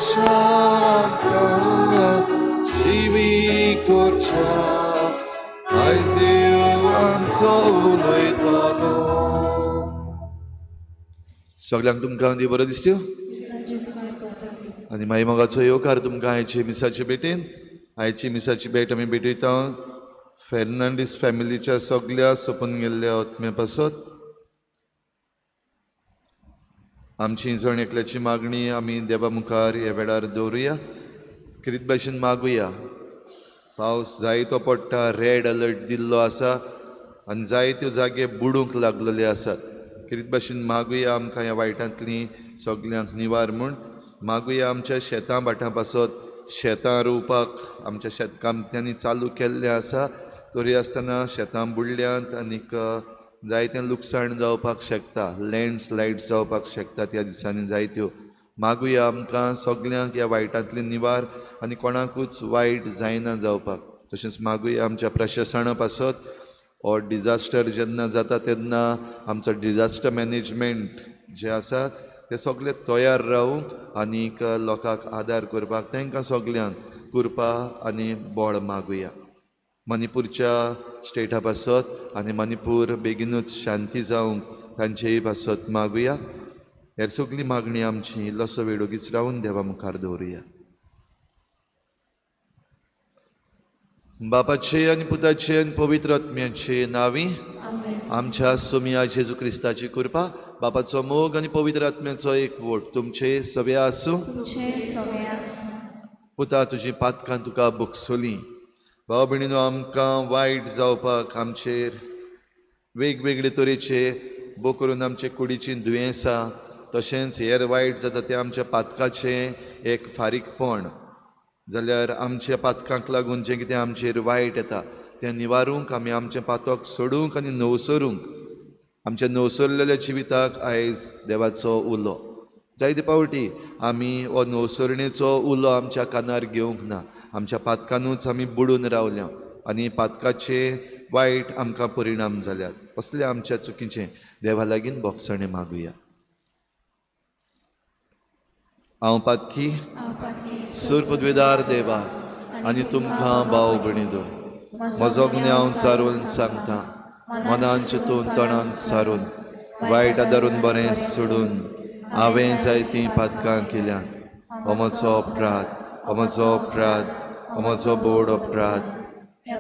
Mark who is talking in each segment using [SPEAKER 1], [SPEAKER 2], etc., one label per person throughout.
[SPEAKER 1] आमकां जिवी करच्या आयज देव आमचो उलयतलो. सगल्यांक तुमकां देव बरो दिसत्यो आनी मागीर मोगाचो येवकार तुमकां आयचे मिसाचे भेटेन. आयची मिसाची भेट आमी भेटयता फेर्नांडीस फॅमिलीच्या सगल्या सोंपून गेल्ल्या आत्म्या पासत. आमची जण एकल्याची मागणी आमी देवा मुखार ह्या वेळार दवरुया. कितें भाशेन मागुया. पावस जायतो पडटा, रेड अलर्ट दिल्लो आसा आनी जायत्यो जागे बुडूंक लागलेले आसात. कितें भाशेन मागुया आमकां ह्या वायटांतली सगल्यांक निवार म्हूण. मागुया आमच्या शेतां भाटां पासत. शेतां रोवपाक आमच्या शेतकामत्यांनी चालू केल्लें आसा, तरी आसतना शेतां बुडल्यांत आनीक जायतें लुकसाण जावपाक शकता, लँडस्लायड जावपाक शकता त्या दिसांनी जायत्यो. मागुया आमकां सगल्यांक ह्या वायटांतली निवार आनी कोणाकूच वायट जायना जावपाक. तशेंच मागुया आमच्या प्रशासना पासत. हो डिजास्टर जेन्ना जाता तेन्ना आमचो डिजास्टर मॅनेजमेंट जें आसा ते सगळे तयार रावूंक आनीक लोकांक आदार करपाक तांकां सगल्यांक कृपा आनी बळ मागुया. मणिपूरच्या स्टेटा पासत आनी मणिपूर बेगीनूच शांती जावंक तांचेय पासत मागुया. हेर सगली मागणी आमची इल्लोसो वेळ ओगीच रावून देवा मुखार दवरुया. बापाचे आनी पुताचे आनी पवित्र आत्म्याचे नांवी आमच्या सोमिया जेजू क्रिस्ताची कृपा, बापाचो मोग आनी पवित्र आत्म्याचो एकवट तुमचे सगळे आसूं. पुता, तुजी पातकां तुका भोगसली. भाव भयणीनो, आमकां वायट जावपाक आमचेर वेगवेगळे तरेचे बो करून आमचे कुडीचीं दुयेंसां तशेंच हेर वायट जाता तें आमच्या पातकाचें एक फारीकपण. जाल्यार आमच्या पातकांक लागून जें कितें आमचेर वायट येता तें निवारूंक आमी आमचें पातक सोडूंक आनी नवसरूंक आमच्या नवसरलेल्या जिविताक आयज देवाचो उलो. जायते पावटी आमी हो नवसरणेचो उलो आमच्या कानार घेवंक ना. आमच्या पातकानूच आमी बुडून रावल्या आनी पातकाचे वायट आमकां परिणाम जाल्यात. असले आमच्या चुकीचें देवा लागीं भोगसणें मागुया. हांव पातकी सूर पदवेदार देवा आनी तुमकां भाव भयणीनो म्हजो गुन्यांव चारून सांगता. मनान चिंतून तणान सारून वायट आदारून बरें सोडून हांवें जायतीं पातकां केल्यात. हो म्हजो अपराध, हो म्हजो अपराध, हो म्हजो बोड अपराध.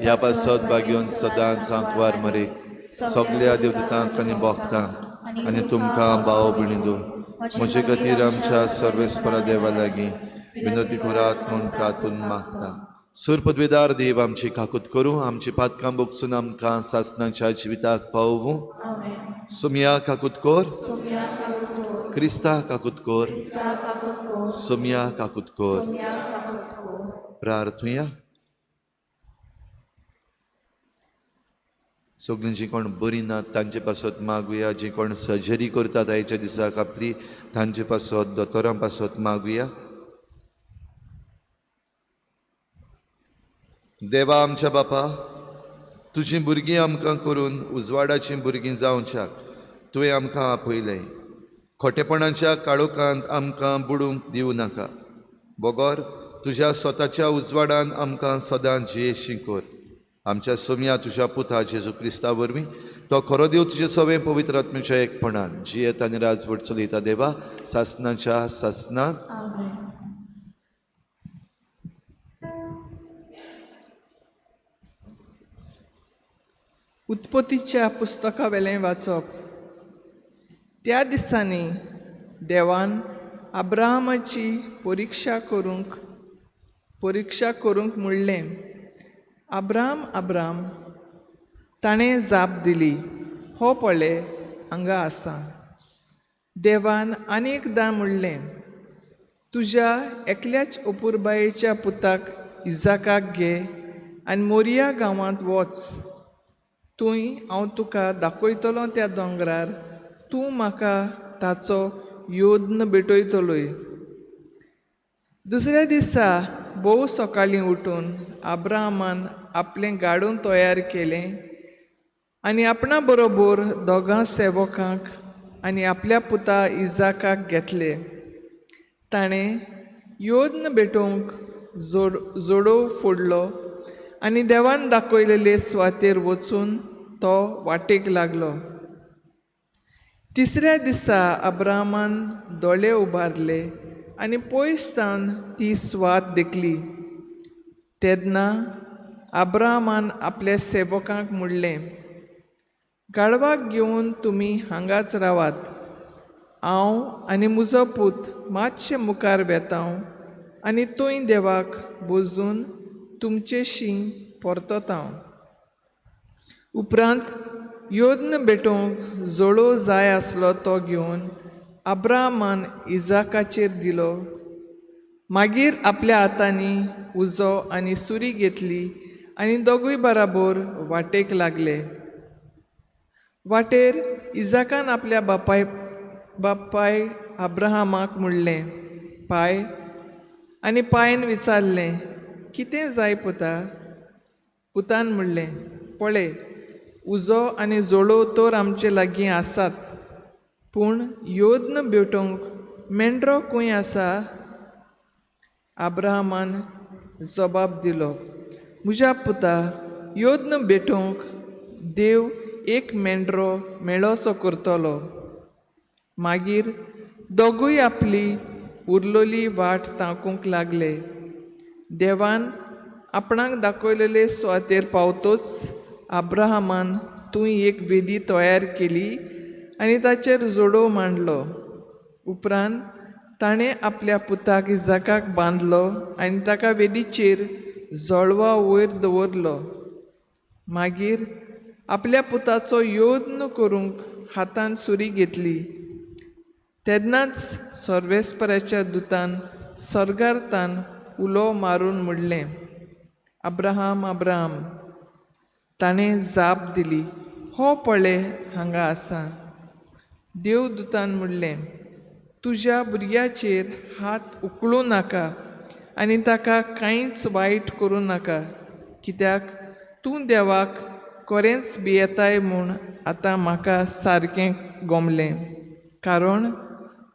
[SPEAKER 1] ह्या पासत भाग्योन सदांच आंकवार मरे सगल्या देवदूतांक आनी भक्तांक आनी तुमकां भाव भयणीनो म्हजे खातीर आमच्या सर्वेस्परा देवा लागीं विनोती करात म्हूण प्रार्थून मागता. सूर पदवेदार देव आमची काकूत करूं, आमची पातकां भोगसून आमकां सासणाच्या जिविताक पावोवं. सोमया काकूत कर, क्रिस्ता काकूत कर, सोमया काकूत कर. प्रार्थुया. सगळीं जीं कोण बरीं नात तांचे पासत मागुया. जीं कोण सर्जरी करतात आयच्या दिसाक आपली तांचे पासत, दोतोरां पासत मागुया. देवा आमच्या बापा, तुजीं भुरगीं आमकां करून उजवाडाचीं भुरगीं जावच्याक तुवें आमकां आपयलें. खोटेपणाच्या काळोखांत आमकां बुडूंक दिवं नाका, बगर तुज्या स्वताच्या उजवाडान आमकां सदां जियेशी कर. आमच्या सोमया तुज्या पुता जेजू क्रिस्ता वरवीं तो खरो देव तुजे सवें पवित्र आत्म्याच्या एकपणान जियेत आनी राजवट चलयता देवा सासनाच्या सासनाक.
[SPEAKER 2] उत्पत्तीच्या पुस्तका वेलें वाचप. त्या दिसांनी देवान अब्राहमाची परिक्षा करूंक म्हणलें, अब्राहम अब्राहम. ताणें जाप दिली, हो पळय हांगा आसा. देवान अनेकदां म्हणलें, तुज्या एकल्याच अपुरबायेच्या पुताक इजाकाक घे आनी मोरिया गांवांत वच. तूंय हांव तुका दाखयतलो त्या दोंगरार तूं म्हाका ताचो योद्न भेटयतलोय. दुसऱ्या दिसा भोव सकाळीं उठून अब्राहमान आपलें गाडून तयार केलें आनी आपणा बरोबर दोगां सेवकांक आनी आपल्या पुता इजाकाक घेतले. ताणें योद्न भेटोवंक जोडोव फोडलो आनी देवान दाखयलेले सुवातेर वचून तो वाटेक लागलो. तिसऱ्या दिसा अब्राहमान दोळे उबारले आनी पयस सावन ती सुवात देखली. तेन्ना अब्राहमान आपल्या सेवकांक म्हणलें, गाडवाक घेवन तुमी हांगाच रावात, हांव आनी म्हजो पूत मातशे मुखार वेता आनी थंय देवाक बोजून तुमचेशी परतता. उपरांत योद्न भेटोवंक जोडो जाय आसलो तो घेवन अब्राहमान इजाकाचेर दिलो. मागीर आपल्या हातांनी उजो आनी सुरी घेतली आनी दोगूय बराबर वाटेक लागले. वाटेर इजाकान आपल्या बापाय अब्राहमाक म्हणलें, पाय. आनी पायन विचारलें, कितें जाय पुता? पुतान म्हणलें, पळय, उजो आनी जोडो तर आमचे लागीं आसात, पूण योद्न भेटोवंक मेंढरो खंय आसा? अब्राहमान जबाब दिलो, म्हज्या पुता, योद्न भेटोवंक देव एक मेंढरो मेळोसो करतलो. मागीर दोगूय आपली उरलोली वाट ताकूंक लागले. देवान आपणाक दाखयलेले सुवातेर पावतोच अब्राहमान थंय एक वेदी तयार केली आनी ताचेर जोडो मांडलो. उपरांत ताणें आपल्या पुताक इजाकाक बांदलो आनी ताका वेदीचेर जळवा वयर दवरलो. मागीर आपल्या पुताचो योद्न करूंक हातान सुरी घेतली. तेन्नाच सर्वेस्पराच्या दुतान सर्गार्थान उलो मारून म्हणलें, अब्राहम, अब्राहम. ताणें जाप दिली, हो पळय हांगा आसा. देवदूतान म्हणलें, तुज्या भुरग्याचेर हात उखलूं नाका आनी ताका कांयच वायट करूं नाका, कित्याक तूं देवाक कोरेंच भियेताय म्हूण आतां म्हाका सारकें गोमलें, कारण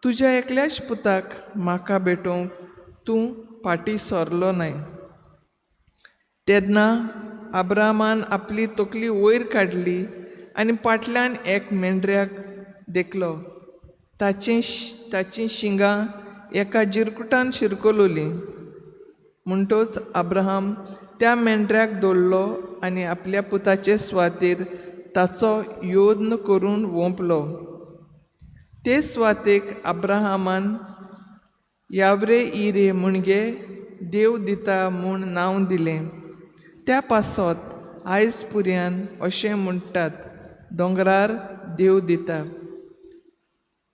[SPEAKER 2] तुज्या एकल्याच पुताक म्हाका भेटोवंक तूं फाटीं सरलो न्हय. तेन्ना अब्राहमान आपली तकली वयर काडली आनी फाटल्यान एक मेंढऱ्याक देखलो. ताचीं शिंगां एका जिरकुटान शिरकलोलीं. म्हणटोच अब्राहम त्या मेंढऱ्याक दवरलो आनी आपल्या पुताचे सुवातेर ताचो योद्न करून वोंपलो. ते सुवातेक अब्राहमान यावरे इरे म्हणजे देव दिता म्हूण नांव दिलें. त्या पासत आयज पुर्यान अशें म्हणटात, दोंगरार देव दिता.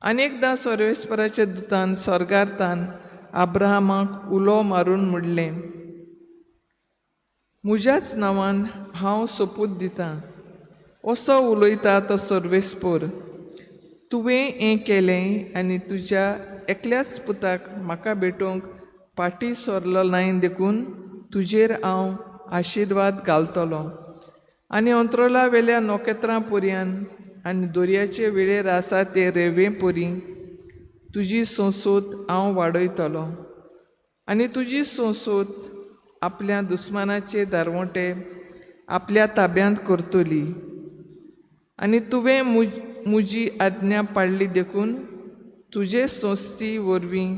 [SPEAKER 2] अनेकदां सर्वेस्पराच्या दुतान स्वर्गार्थान अब्राहमाक उलो मारून म्हणलें, म्हज्याच नांवान हांव सोपूत दितां, असो उलयता तो सर्वेस्पर, तुवें हें केलें आनी तुज्या एकल्याच पुताक म्हाका भेटोवंक फाटीं सरलो नाय, देखून तुजेर हांव आशिर्वाद घालतलो आनी अंत्रोला वेल्या नखेत्रां पर्यान आनी दर्याचे वेळेर आसा ते रेंवे परी तुजी संसोत हांव वाडयतलो आनी तुजी संसोत आपल्या दुस्मानाचे दारवंटे आपल्या ताब्यांत करतली. आनी तुवें म्हजी आज्ञा पाळ्ळी देखून तुजे संस्थी वरवीं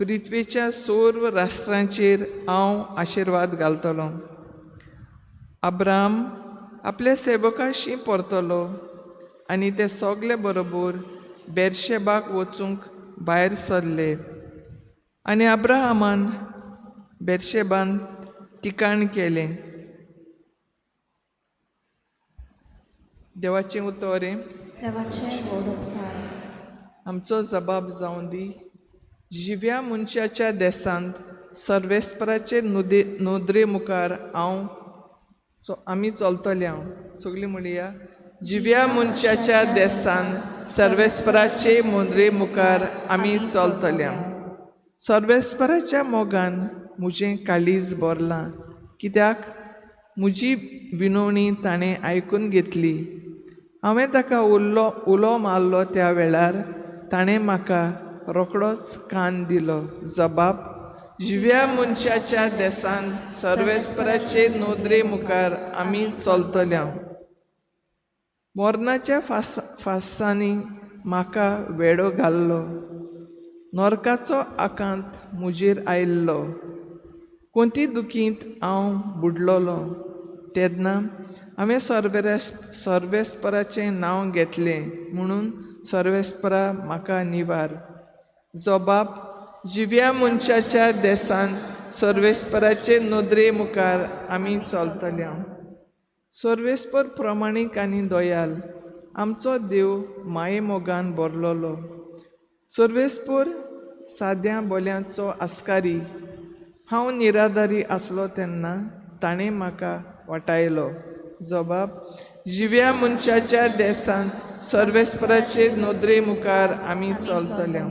[SPEAKER 2] पृथ्वेच्या सर्व राष्ट्रांचेर हांव आशिर्वाद घालतलो. अब्राहम आपल्या सेवकाशी परतलो आनी ते सगळे बरोबर बेरशेबाक वचूंक भायर सरले आनी अब्राहमान बेरशेबान ठिकाण केलें. देवाचें उतर, आमचो जबाब जावं दी. जिव्या मनशाच्या देसांत सर्वेस्पराचे नदरे मुखार हांव आमी चलतले. हांव सगळीं म्हणया, जिव्या मनशाच्या देसान सर्वेस्पराचे नदरे मुखार आमी चलतले. सर्वेस्पराच्या मोगान म्हजें काळीज भरलां, कित्याक म्हजी विनवणी ताणें आयकून घेतली. हांवें ताका उलो मारलो त्या वेळार ताणें म्हाका रोखडोच कान दिलो. जबाब जिव्या मनशाच्या देसान सर्वेस्पराचे नदरे मुखार आमी चलतल्या. मरणाच्या फासांनी म्हाका वेडो घाल्लो, नरकाचो आकांत म्हजेर आयिल्लो. कोणती दुखींत हांव बुडलोलो तेन्ना हांवें सर्वेस्पराचें नांव घेतलें म्हणून सर्वेस्परा म्हाका निवार. जबाब जिव्या मनशाच्या देसान सर्वेस्पराचे नदरे मुखार आमी चलतल्या. सर्वेस्पर प्रमाणीक आनी दयाल, आमचो देव मायेमोगान भरलेलो. सर्वेस्पर साद्या बोल्यांचो आस्कारी. हांव निराधारी आसलो तेन्ना ताणें म्हाका वाटायलो. जबाब जिव्या मनशाच्या देसान सर्वेस्पराचे नदरे मुखार आमी चलतल्या.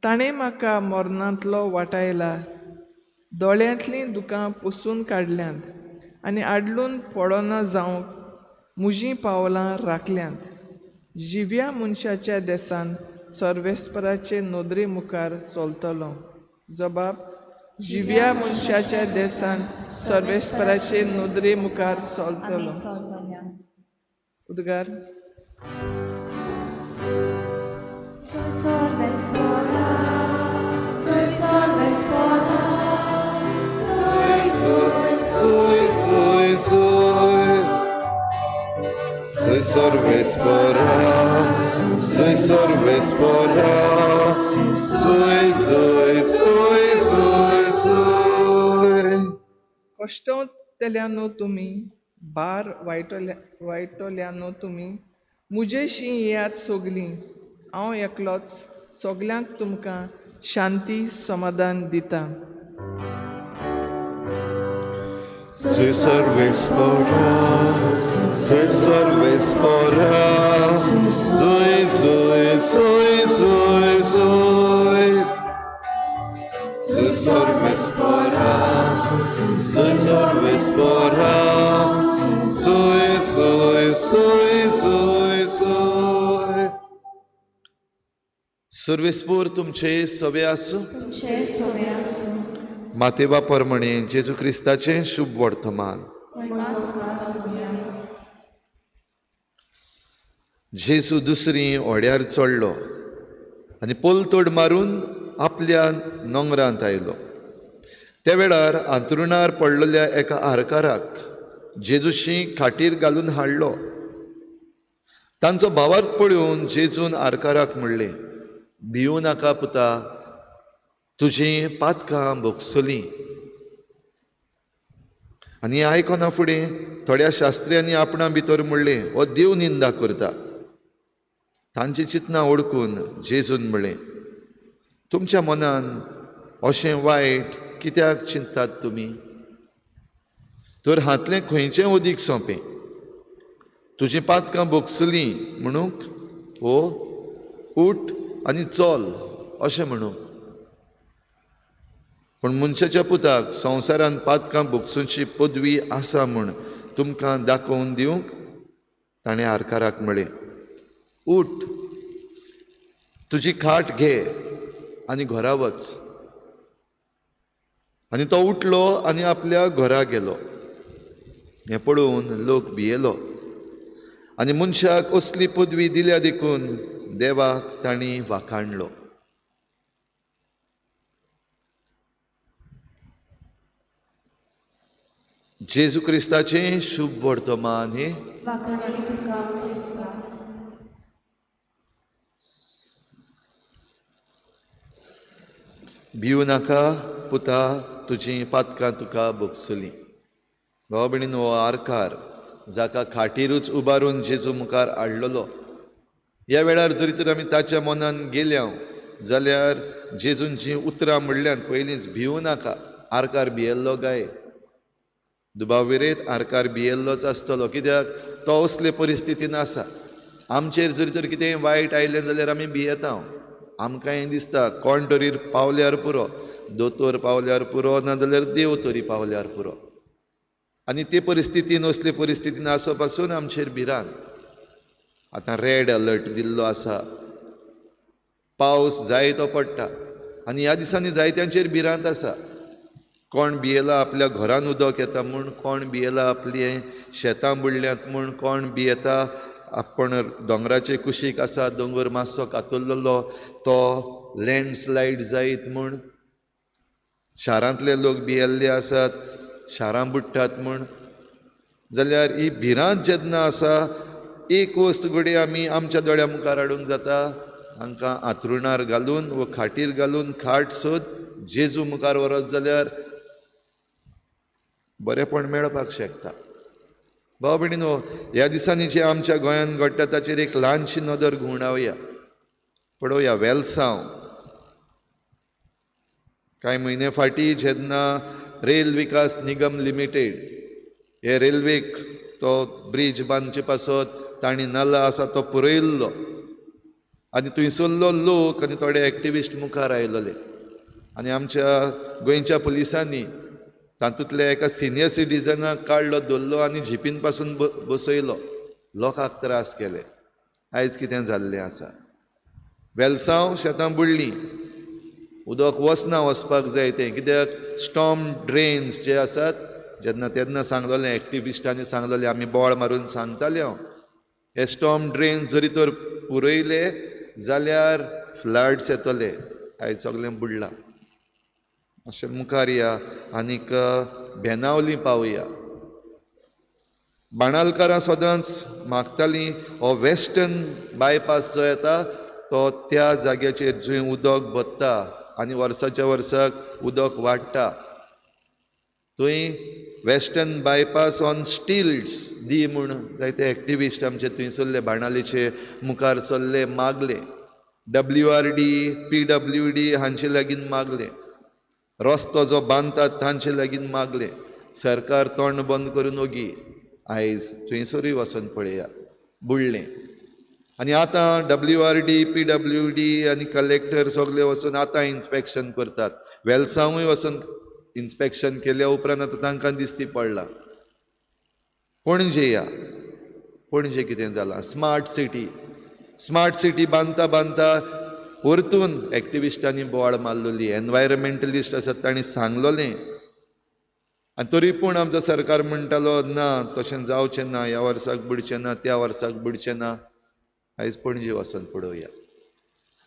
[SPEAKER 2] ताणें म्हाका मरणांतलो वाटायला, दोळ्यांतलीं दुकां पुसून काडल्यांत आनी आडलून पडना जावंक म्हजीं पावलां राखल्यांत. जिव्या मनशाच्या देसान सर्वेस्पराचे नदरे मुखार चलतलो. जबाब जिव्या मनशाच्या देसान सर्वेस्पराचे नदरे मुखार चलतलो. उद्गार.
[SPEAKER 1] Soy sorvespora, soy sorvespora, soy, soy, soy, soy, soy.
[SPEAKER 2] कश्टवतल्यानो तुमी, भार वायटोल्यानो तुमी, म्हजेशी येयात सगलीं. हांव एकलोच सगल्यांक तुमकां शांती समाधान दिता.
[SPEAKER 1] Soy sorvespora, soy sorvespora, soy, soy, soy, soy, soy. Soy sorvespora, soy sorvespora, soy, soy, soy, soy, soy. सर्वेस्पोर तुमचे सवे आसूं. मातेवा परमणे जेजू क्रिस्ताचें शुभ वर्तमान. जेजू दुसरी होड्यार चडलो आनी पलतड मारून आपल्या नोंगरांत आयलो. त्या वेळार आंतरुणार पडलेल्या एका आरकाराक जेजूशी खाटीर घालून हाडलो. तांचो भावार्थ पळोवन जेजून आरकाराक म्हणलें, भिवू नाका पुता, तुजीं पातकां भोगसलीं. आनी आयकना फुडें थोड्या शास्त्र्यांनी आपणा भितर म्हणलें, हो देव निंदा करता. तांची चिंतना ओळखून जेजून म्हणलें, तुमच्या मनान अशें वायट कित्याक चिंतात तुमी? तर हांतलें खंयचें उदीक सोंपें, तुजीं पातकां भोगसलीं म्हणूंक, हो उठ आनी चल अशें म्हणूंक? पूण मनशाच्या पुताक संवसारान पातकां भोगसुची पदवी आसा म्हूण तुमकां दाखोवन दिवंक ताणें आरकाराक म्हळें, उठ, तुजी खाट घे आनी घरा वच. आनी तो उठलो आनी आपल्या घरा गेलो. हें पळोवन लोक भियेलो आनी मनशाक असली पदवी दिल्या देखून देवाक तांणी वाखाणलो. जेजू क्रिस्ताचें शुभ वर्तमान हें. भिवू नाका पुता, तुजीं पातकां तुका भोगसलीं. भाव भयणीन, हो आरकार जाका खाटीरूच उबारून जेजू मुखार हाडलेलो, ह्या वेळार जरी तर आमी ताच्या मनान गेल्या जाल्यार जेजून जीं उतरां म्हणल्यान पयलींच भिवू नाका. आरकार भियेल्लो गाय, दुबाव विरेत आरकार भियेल्लोच आसतलो, कित्याक तो असले परिस्थितीन आसा. आमचेर जरी तर कितेंय वायट आयलें जाल्यार आमी भियेता. आमकांय दिसता कोण तरी पावल्यार पुरो, दोतोर पावल्यार पुरो, नाजाल्यार देव तरी पावल्यार पुरो. आनी ते परिस्थितीन असले परिस्थितीन आसो पासून आमचेर भिरांत. आतां रेड अलर्ट दिल्लो आसा, पावस जायतो पडटा आनी ह्या दिसांनी जायत्यांचेर भिरांत आसा. कोण भियेला आपल्या घरान उदक येता म्हूण, कोण भियेला आपली शेतां बुडल्यांत म्हूण, कोण भियेता आपण दोंगराचे कुशीक आसा, दोंगर मातसो कातरलेलो तो लँडस्लायड जायत म्हूण. शारांतले लोक भियेल्ले आसात, शारां बुडटात म्हूण. जाल्यार ही भिरांत जेन्ना आसा, एक वस्त घडये आमी आमच्या दोळ्या मुखार हाडूंक जाता, हांकां आंथरुणार घालून वो खाटीर घालून खाट सोद जेजू मुखार व्हरत जाल्यार बरेंपण मेळपाक शकता. भाव भयणीनो, ह्या दिसांनी जें आमच्या गोंयांत घडटा ताचेर एक ल्हानशी नदर घुंवडावया. पळोवया वेलसांव, कांय म्हयने फाटीं जेन्ना रेल विकास निगम लिमिटेड हे रेल्वेक तो ब्रीज बांदचे पासत तांणी नाला आसा तो पुरयल्लो आनी थंयसरलो लोक आनी थोडे एक्टिविस्ट मुखार आयलेले आनी आमच्या गोंयच्या पुलिसांनी तातूंतल्या एका सिनियर सिटीजनाक काडलो, धरलो आनी जिपीन पासून बसयलो. लोकांक त्रास केले. आयज कितें जाल्लें आसा, वेलसांव शेतां बुडलीं, उदक वचना वचपाक जाय तें, कित्याक स्टॉर्म ड्रेन्स जे आसात जेन्ना तेन्ना सांगलेलें एक्टिविस्टांनी सांगलेलें, आमी बोवाळ मारून सांगताले हांव, हे स्टॉर्म ड्रेन्स जरी तर पुरयले जाल्यार फ्लड्स येतले. आयज सगळें बुडलां. अशें मुखार या आनीक बेनावली पावया. बाणालकारां सदांच मागतालीं हो वेस्टर्न बायपास जो येता तो त्या जाग्याचेर जंय उदक भरता आनी वर्साच्या वर्साक उदक वाडटा थंय वेस्टर्न बायपास ऑन स्टिल्स दी म्हूण जायते एक्टिविस्ट आमचे थंयसरले बाणालीचे मुखार सरले, मागले. WRD PWD हांचे लागीं मागले, रस्तो जो बांदतात तांचे लागीं मागले. सरकार तोंड बंद करून ओगी. आयज थंयसरूय वचून पळया, बुडलें. आनी आतां WRD PWD आनी कलेक्टर सगळे वचून आतां इन्स्पेक्शन करतात. वेलसांवूय वचून इन्स्पेक्शन केल्या उपरांत आतां तांकां दिसती पडलां. पणजे या, पणजे कितें जालां, स्मार्ट सिटी, स्मार्ट सिटी बांदता बांदता परतून एक्टिविस्टांनी बोवाळ मारलेली, एनवायरमेंटलिस्ट आसात तांणी सांगलोलें आनी तरी पूण आमचो सरकार म्हणटालो ना तशें जावचें ना, ह्या वर्साक बुडचें ना, त्या वर्साक बुडचें ना. आयज पणजे वचून पळोवया.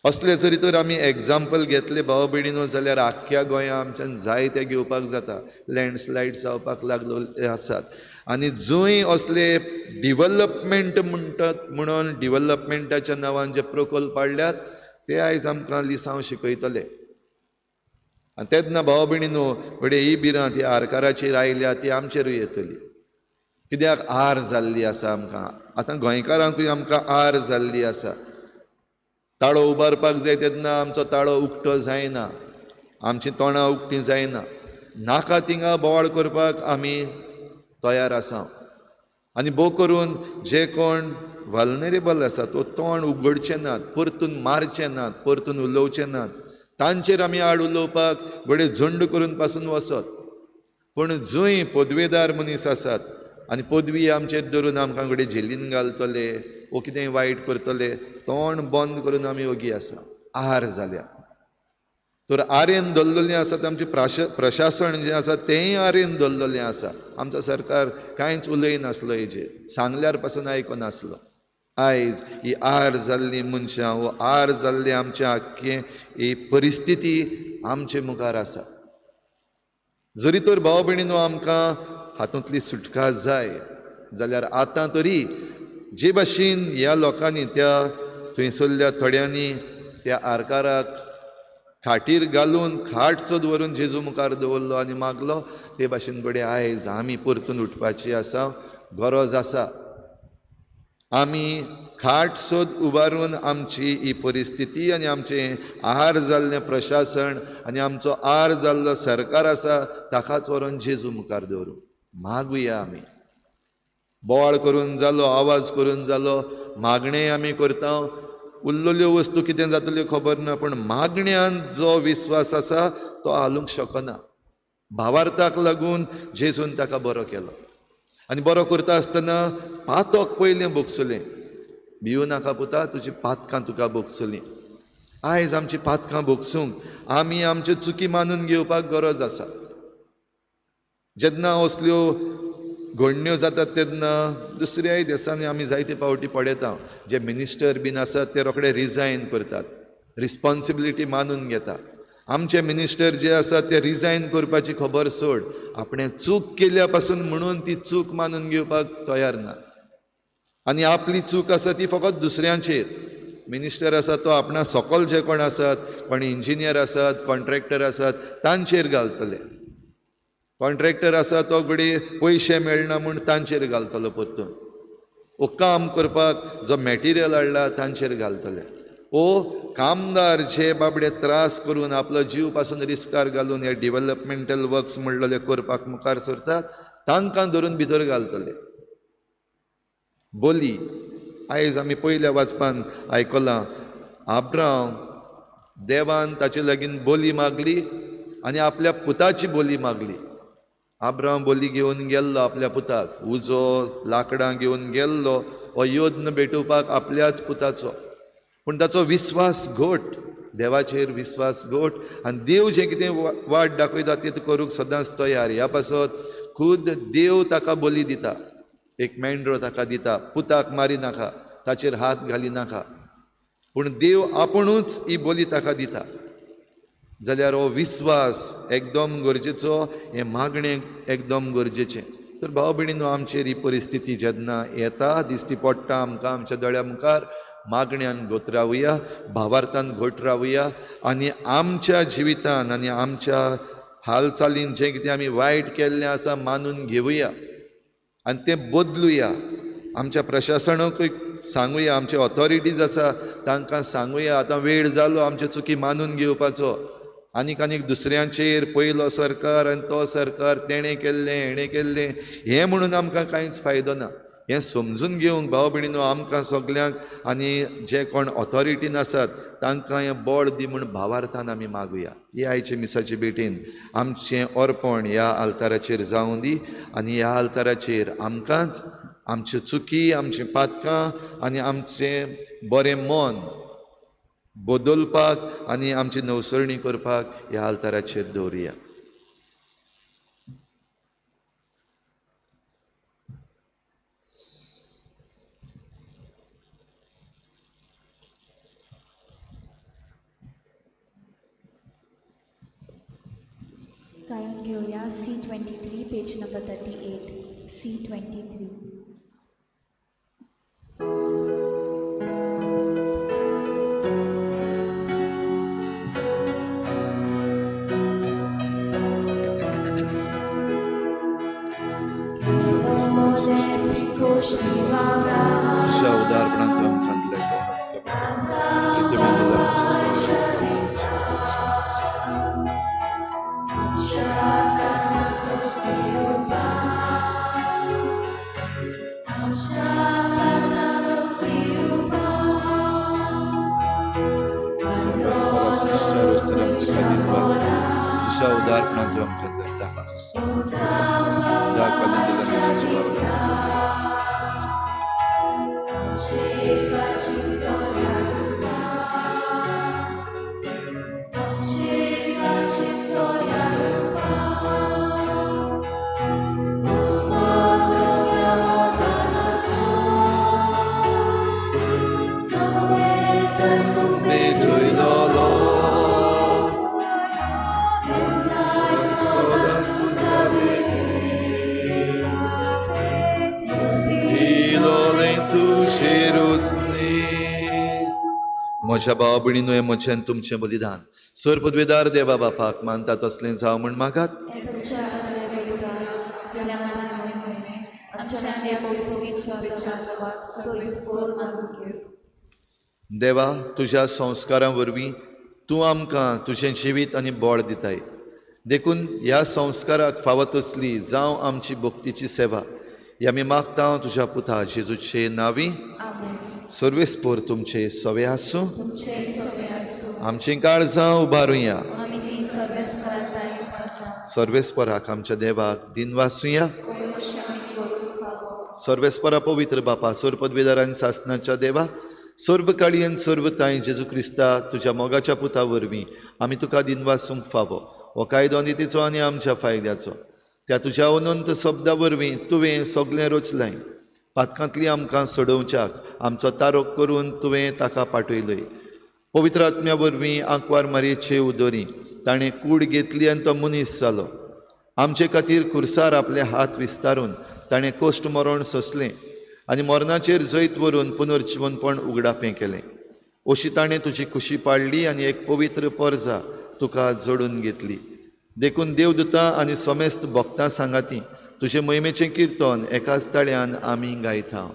[SPEAKER 1] असले जरी तर आमी एग्जाम्पल घेतले भाव भयणीनो जाल्यार आख्ख्या गोंया आमच्यान जायते घेवपाक जाता. लँडस्लायड जावपाक लागलेले आसात आनी जंय असले डिवलपमेंट म्हणटात म्हणून डिवलपमेंटाच्या नांवान जे प्रकल्प हाडल्यात ते आयज आमकां लिसांव शिकयतले. आनी तेन्ना भाव भयणीनो घडये ही भिरांत ही आरकाराचेर आयल्या ती आमचेरूय येतली. कित्याक आर जाल्ली आसा आमकां, आतां गोंयकारांकूय आमकां आर जाल्ली आसा. ताळो उबारपाक जाय तेन्ना आमचो ताळो उक्तो जायना, आमची तोंडां उक्तीं जायना, नाका थिंगा बोवाळ करपाक आमी तयार आसा. आनी भोव करून जे कोण वल्नरेबल आसा तो तोंड उगडचे नात, परतून मारचे नात, परतून उलोवचे नात, तांचेर आमी आड उलोवपाक घडये झुंड करून पासून वचत. पूण जंय पदवेदार मनीस आसात आनी पदवी आमचेर धरून आमकां घडये झेलीन घालतले वो कितेंय वायट करतले, तोंड बंद करून आमी ओगी आसा. आहार जाल्या तर आरेन धरलेलें आसा, आमचें प्रशासन जें आसा तेंय आरेन धरलेलें आसा. आमचो सरकार कांयच उलयनासलो हेजेर, सांगल्यार पासून आयकनासलो. आयज ही आर जाल्ली मनशां वो आर जाल्ली आमच्या आख्खें ही परिस्थिती आमचे मुखार आसा. जरी तर भाव भयणीनो आमकां हातूंतली सुटका जाय जाल्यार आतां तरी जे भाशेन ह्या लोकांनी त्या थंयसरल्या थोड्यांनी त्या आरकाराक खाटीर घालून खाट सोद व्हरून जेजू मुखार दवरलो आनी मागलो, ते भाशेन घडये आयज आमी परतून उठपाची आसा, गरज आसा. आमी खाट सोद उबारून आमची ही परिस्थिती आनी आमचें आहार जाल्लें प्रशासन आनी आमचो आहार जाल्लो सरकार आसा ताकाच व्हरून जेजू मुखार दवरूं मागुया. आमी बोवाळ करून जालो, आवाज करून जालो, मागणें आमी करता, उरलेल्यो वस्तू कितें जातल्यो खबर ना, पूण मागण्यान जो विस्वास आसा तो हालूंक शकना. भावार्थाक लागून जेजून ताका बरो केलो आनी बरो करता आसतना पातक पयलें भोगसलें. भिवू नाका पुता, तुजी पातकां तुका भोगसलीं. आयज आमची पातकां भोगसूंक आमी आमच्यो चुकी मानून घेवपाक गरज आसा. जेन्ना असल्यो घडण्यो जातात तेन्ना दुसऱ्याय देशांनी आमी जायते फावटी पळयता, जे मिनिस्टर बीन आसात ते रोखडे रिजायन करतात, रिस्पोन्सिबिलिटी मानून घेता. आमचे मिनिस्टर जे आसात ते रिजायन करपाची खबर सोड, आपणें चूक केल्या पासून म्हणून ती चूक मानून घेवपाक तयार ना. आनी आपली चूक आसा ती फकत दुसऱ्यांचेर. मिनिस्टर आसा तो आपणा सकल जे कोण आसात, कोण इंजिनियर आसात, कॉन्ट्रॅक्टर आसात, तांचेर घालतले. कॉन्ट्रॅक्टर आसा तो घडये पयशे मेळना म्हूण तांचेर घालतलो परतून, ओ काम करपाक जो मॅटिरियल हाडला तांचेर घालतले, ओ कामदार जे बाबडे त्रास करून आपलो जीव पासून रिस्कार घालून हे डिवलपमेंटल वर्क्स म्हणलेले करपाक मुखार सरतात तांकां धरून भितर घालतले. बोली आयज आमी पयल्या वाचपान आयकलां, आब्राम देवान ताचे लागीं बोली मागली आनी आपल्या पुताची बोली मागली. आब्राम बोली घेवन गेल्लो आपल्या पुताक, उजो लाकडां घेवन गेल्लो हो यज्ञ भेटोवपाक आपल्याच पुताचो. पूण ताचो विस्वास घट, देवाचेर विस्वास घट आनी देव जें कितें वाट दाखयता तें करूंक सदांच तयार. ह्या पासत खुद देव ताका बोली दिता, एक मेंढरो ताका दिता, पुताक मारी नाका, ताचेर हात घाली नाका, पूण देव आपुणूच ही बोली ताका दिता. जाल्यार हो विस्वास एकदम गरजेचो, हें मागणें एकदम गरजेचें. तर भाव भयणीनो, आमचेर ही परिस्थिती जेन्ना येता दिश्टी पडटा आमकां आमच्या दोळ्या मुखार, मागण्यान घोत रावया, भावार्थान घट रावया आनी आमच्या जिवितान आनी आमच्या हालचालीन जें कितें आमी वायट केल्लें आसा मानून घेवया आनी तें बदलुया. आमच्या प्रशासनाकूय सांगुया, आमचे ऑथॉरिटीज आसा तांकां सांगुया, आतां वेळ जालो आमच्यो चुकी मानून घेवपाचो. आनीक आनीक दुसऱ्यांचेर पयलो सरकार आनी तो सरकार तेणें केल्लें हेणें केल्लें हें म्हणून आमकां कांयच फायदो ना. हें समजून घेवंक भाव भयणीनो आमकां सगल्यांक आनी जे कोण ऑथॉरिटीन आसात तांकां हें बळ दी म्हूण भावार्थान आमी मागुया. ही आयचे मिसाचे भेटेन आमचें अर्पण ह्या आल्ताराचेर जावं दी आनी ह्या आल्ताराचेर आमकांच आमच्यो चुकी, आमचीं पातकां आनी आमचें बरें मन बदलपाक आनी आमची नवसरणी करपाक ह्या आल्ताराचेर दवरुया.
[SPEAKER 3] गायन घेऊया C23 page number 38. C23.
[SPEAKER 1] तुझ्या उदारपणांत आमकां दिलें तुझ्या उदारपणांत आमकां दिलें म्हज्या भाव भयणीनो, हें म्हजें आनी तुमचें बलिदान सर पदवेदार देवा बापाक मानता तसलें जावं म्हूण मागात. देवा, तुज्या संस्कारां वरवीं तूं आमकां तुजें जिवीत आनी बळ दिताय, देखून ह्या संस्काराक फावो तसली जावं आमची भक्तीची सेवा. ही आमी मागता तुज्या पुता जेजूचे नांवी. सर्वेस्पोर तुमचे सवे आसूं. आमचीं काळजां उबारुया. सर्वेस्पराक आमच्या देवाक दिनवासुया. सर्वेस्परा पवित्र बापा, सर पदवेदार आनी सासनाच्या देवा, सर्व काळयेन सर्व तांय जेजू क्रिस्ता तुज्या मोगाच्या पुता वरवीं आमी तुका दिनवासूंक फावो. हो कायदो नितीचो आनी आमच्या फायद्याचो. त्या तुज्या अनंत शब्दा वरवीं तुवें सगळें रचलें. पातकांतली आमकां सोडोवच्याक आमचो तारोक करून तुवें ताका पाठयलय. पवित्र आत्म्या वरवीं आंकवार मारयेचे उदोरी ताणें कूड घेतली आनी तो मनीस जालो. आमचे खातीर खुर्सार आपले हात विस्तारून ताणें कोश्ट मरण सोंसलें आनी मरणाचेर जैत व्हरून पुनर्जिवनपण उगडापें केलें. अशी ताणें तुजी खुशी पाडली आनी एक पवित्र परजा तुका जोडून घेतली. देखून देवदूतां आनी समेस्त भक्तां सांगाती तुजे मोहिमेचें किर्तन एकाच ताळ्यान आमी गायता.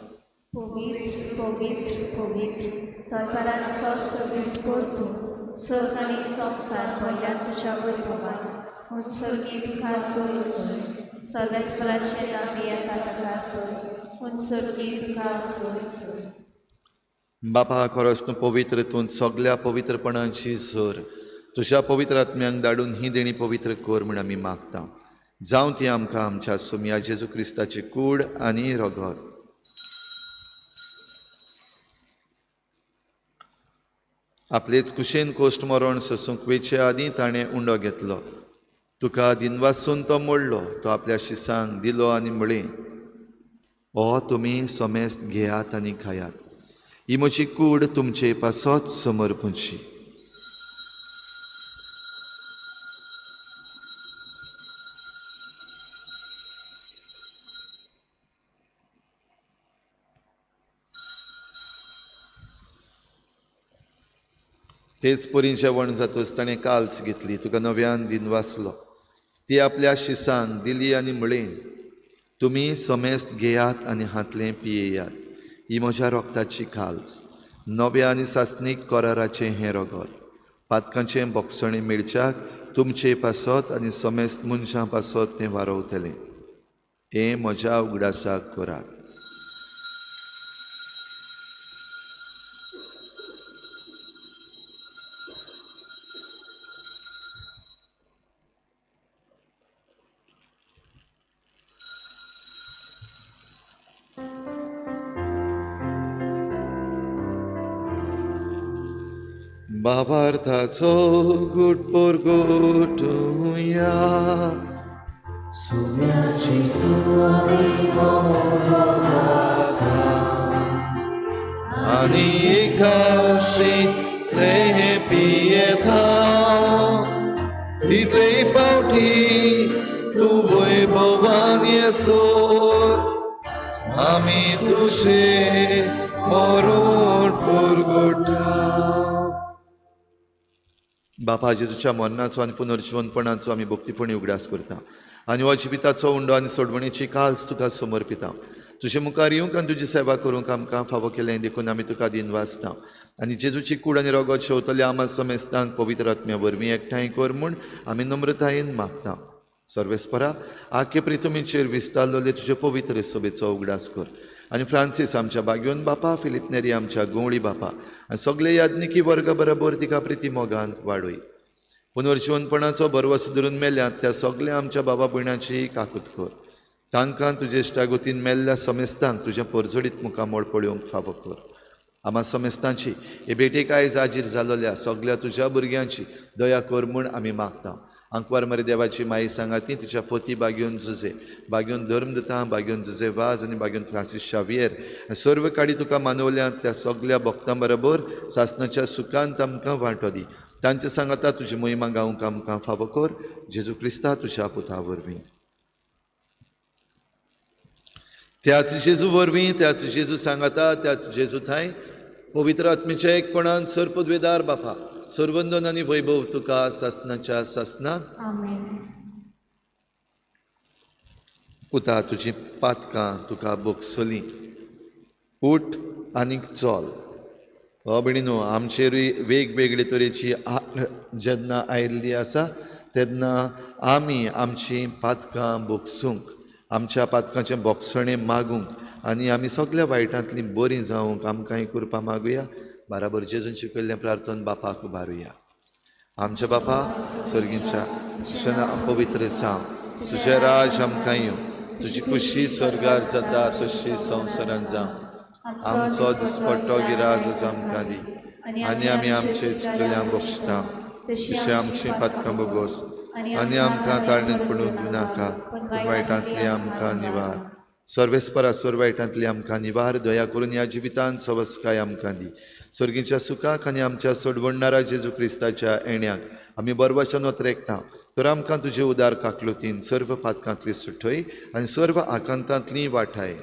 [SPEAKER 3] पवित्र पवित्र पवित्र तळपारांचो सगळीच परतून स्वर्ग आनी संवसार भरल्या तुज्या वैभवान. म्हूण स्वर्गी तुका सोय सोय, सर्वेस्पराचें नांव येता ताका सोय, म्हूण स्वर्गी तुका सोय सोय.
[SPEAKER 1] बापा खरोच तूं पवित्र, तूं सगल्या पवित्रपणाची जोर. तुज्या पवित्र आत्म्यांक धाडून ही देणी पवित्र कर म्हूण आमी मागता. जावं ती आमकां आमच्या सोमया जेजू क्रिस्ताची कूड आनी रगत. आपलेच कुशेन कोश्ट मरण सोसूंक वेचे आदीं ताणें उंडो घेतलो. तुका दिनवासून तो मोडलो, तो आपल्या शिसांक दिलो आनी म्हळें, हो तुमी समेस्त घेयात आनी खायात, ही म्हजी कूड तुमचे पासत समर्पूची. तेच परी जेवण जातच ताणें काल्स घेतली, तुका नव्यान दिनवासलो, ती आपल्या शिसांक दिली आनी म्हळें, तुमी समेस्त घेयात आनी हांतलें पियेयात, ही म्हज्या रोगताची काल्स, नव्या आनी सासणीक कराराचें हें रगत, पातकांचें बोगसणें मेळच्याक तुमचे पासत आनी समेस्त मनशां पासत तें वारोवतलें. हें म्हज्या उगडासाक करात. बाबार्थाचो गुट परगटुया,
[SPEAKER 4] सुम्याची सुवारी मोगाथा,
[SPEAKER 1] आनी एकाशीतले पियेता, तितले फावटी तूं वैभवान येसर आमी तुजें मरण परगटा. बापा जेजूच्या मरणाचो आनी पुनर्जिवनपणाचो आमी भक्तीपणी उगडास करता आनी हो जिविताचो उंडो आनी सोडवणेची काल्स तुका समर्पिता. तुजे मुखार येवंक आनी तुजी सेवा करूंक आमकां फावो केलें देखून आमी तुका दिनवासता. आनी जेजूची कूड आनी रगत शेवतल्या आमा समेस्तांक पवित्र आत्म्या वरवीं एकठांय कर म्हूण आमी नम्रतायेन मागता. सर्वेस्परा आखे प्रितुमीचेर विस्तारलेले तुजे पवित्र सभेचो उगडास कर आनी फ्रांसीस आमच्या बागयोन बापा, फिलीप नेरी आमच्या गवळी बापा आनी सगळे याज्ञिकी वर्गा बरोबर तिका प्रिती मोगान वाडय. पुनर्जिवनपणाचो भरवस धरून मेल्यात त्या सगळ्या आमच्या बाबा भयणाची काकूत कर. तांकां तुजे इश्टागतीन मेल्ल्या समेस्तांक तुजें परजडीत मुखामळ पळोवंक फावो कर. आमा समेस्तांची हे भेटेक आयज आजीर जालोल्या सगळ्या तुज्या भुरग्यांची दया कर म्हूण आमी मागता. आंकवार मरे देवाची माई सांगाती तिच्या पती बागयोन जुजे, बागयोन धर्मदता, बागयोन जुजे वाज आनी बागयोन फ्रांसीस शावियर सर्व काडी तुका मानवल्यात त्या सगळ्या भक्तां बरोबर सासणाच्या सुखांत आमकां वांटो दी. तांचे सांगाता तुजी मोहिमा गावंक आमकां फावो कर. जेजू क्रिस्ता तुज्या पुता वरवीं. त्याच जेजू वरवीं, त्याच जेजू सांगाता, त्याच जेजू थांय पवित्र आत्मेच्या एकपणान सर्पद्वेदार बापा सर्वंदन आनी वैभव तुका सासणाच्या सासणाक.
[SPEAKER 3] आमेन.
[SPEAKER 1] पुता तुजी पातकां तुका भोगसली, उठ आनीक चल. हो भयणीनो, आमचेरूय वेगवेगळे तरेची जेन्ना आयिल्ली आसा तेन्ना आमी आमची पातकां भोगसूंक, आमच्या पातकांचें भोगसणें मागूंक आनी आमी सगल्या वायटांतलीं बरीं जावंक आमकांय कृपा मागुया. बाराबर जेजून शिकयल्लें प्रार्थन बापाक उबारुया. आमच्या बापा सर्गीच्या, तुजें नांव पवित्र जावं, तुजें राज आमकां येवं, तुजी खुशी स्वर्गार जाता तशी संवसारांत जावं. आमचो दिसपट्टो गिराज आज आमकां दी आनी आमी आमचे चुकल्यांक बक्षता तशें आमची पातकां बोगोस आनी आमकां ताळणेंत पडूंक दिनाका, पूण वायटांतली आमकां निवार. सर्वेस्परा स्वर वायटांतली आमकां निवार. दया करून ह्या जिवितान सवस्काय आमकां दी. सर्गीच्या सुखाक आनी आमच्या सोडवणणारा जेजू क्रिस्ताच्या येण्याक आमी बरवाच्यान ओतरेकता. तर आमकां तुजे उदार काकलुतीन सर्व पातकांतली सुटय आनी सर्व आकांतांतली वाठाय.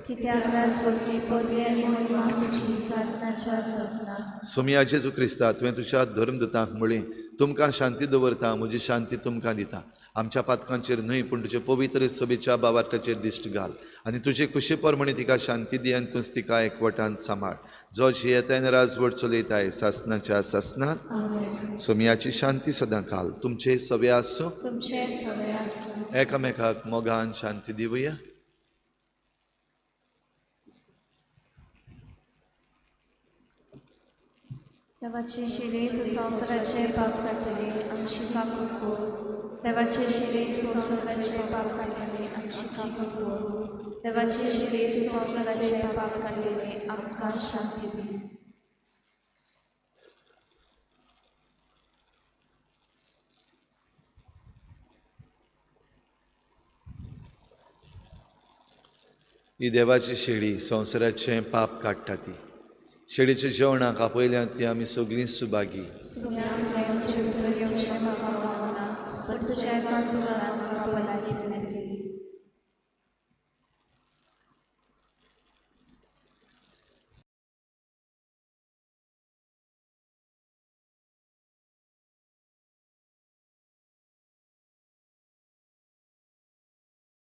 [SPEAKER 1] सोमया जेजू क्रिस्ता, तुवें तुज्या धर्मदूतांक म्हळें, तुमकां शांती दवरता, म्हजी शांती तुमकां दिता. आमच्या पातकांचेर न्हय पूण तुजे पवित्र सभेच्या बावार्थाचेर दिश्ट घाल आनी तुजे कुशे प्रमाणे तिका शांती दी आनी तूंच तिका एकवटान सांबाळ, जो जियेताय आनी राजवट चलयताय सासनाच्या सासनाक. सोमयाची शांती सदां काल तुमचे सवे आसूं. एकामेकाक मोगान शांती दिवया.
[SPEAKER 3] देवाचे शिरे तूं संवसाराचे पाप काडटले, आमची काकूट कर. देवाचे शिरे तूं संवसाराचे पाप काडटले, आमची काकूट कर. देवाचे शिरे तूं संवसाराचे पाप काडटले, आमकां शांती दी.
[SPEAKER 1] ही देवाची शेळी संवसाराचें पाप काडटा. ती शेळीच्या जेवणाक आपयल्यात ती आमी सगळीं सुभागी.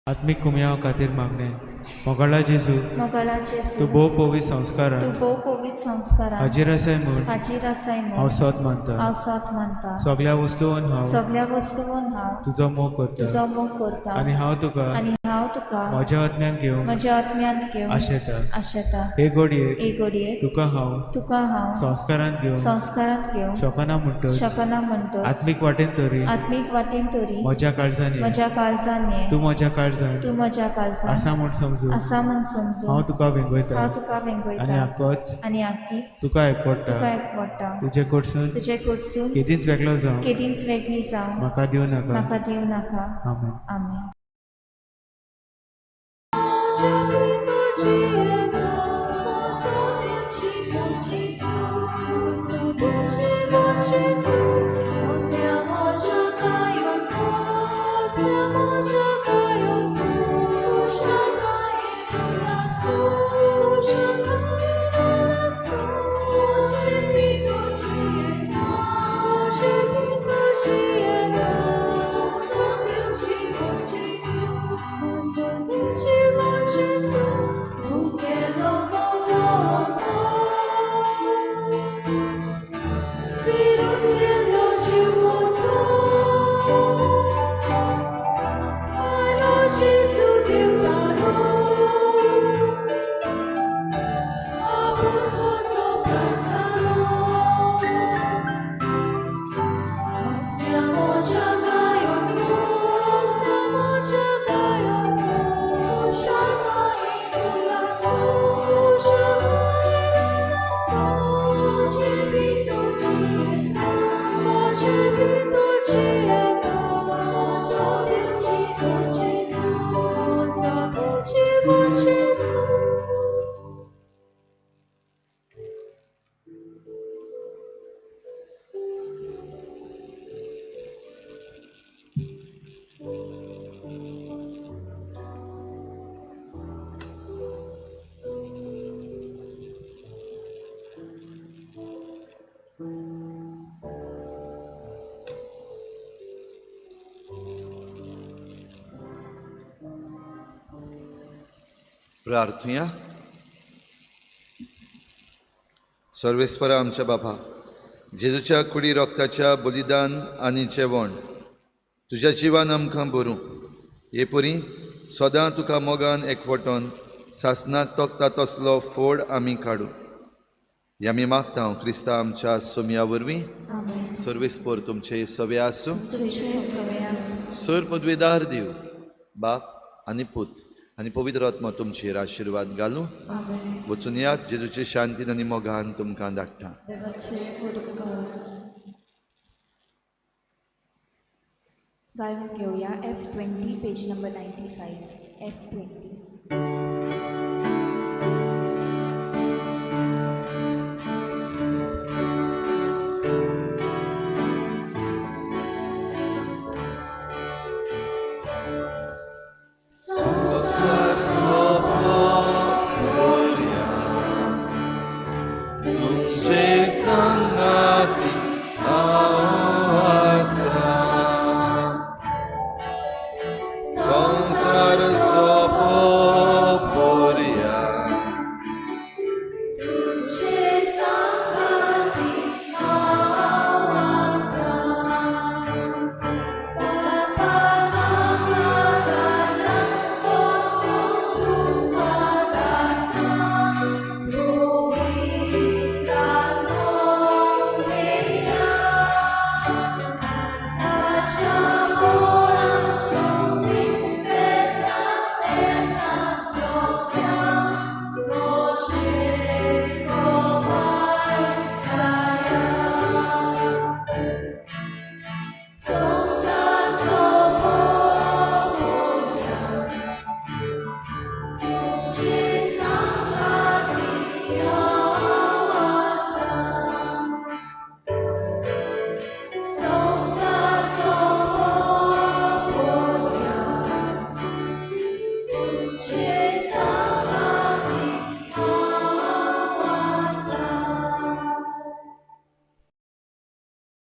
[SPEAKER 5] आत्मीक कुमयाव खातीर मागणें. मोगाळा जेजू, तूं भोव पवित्र संस्कारान, हाजीर आसाय म्हूण हांव सत मानता. सगळ्या वस्तून हांव तुजो मोग करता आनी हांव तुका म्हज्या आत्म्यान घेवंक आशेता. हे घडयेक तुका हांव संस्कारांत घेवंक शकना म्हणटच आत्मीक वाटेन तरी म्हज्या काळजान ये, तूं म्हज्या काळजान आसा म्हूण समजून हांव तुका वेंगयता आनी आकीच तुका एकवटा. तुजे कडसून केदींच वेगळो जावं म्हाका दिवं नाका. आमेन.
[SPEAKER 3] आमेन.
[SPEAKER 1] प्रार्थुया. सर्वेस्परा आमच्या बापा, जेजूच्या कुडी रक्ताच्या बलिदान आनी जेवण तुज्या जिवान आमकां भरूं हे परी सदां तुका मोगान एकवटोन सासनाक तोखता तसलो फोड आमी काडूं. हे आमी मागता क्रिस्ता आमच्या सोमया वरवीं. सर्वेस्पर तुमचे सवे आसूं. सर पदवेदार दिव बाप आनी पूत आनी पवित्र आत्मो तुमचेर आशिर्वाद घालूं. वचून यात, जेजूचे शांतीन आनी मोगान तुमकां धाडटा.
[SPEAKER 3] गायन घेवया F20 page number 95 F20.
[SPEAKER 1] संसार सोपो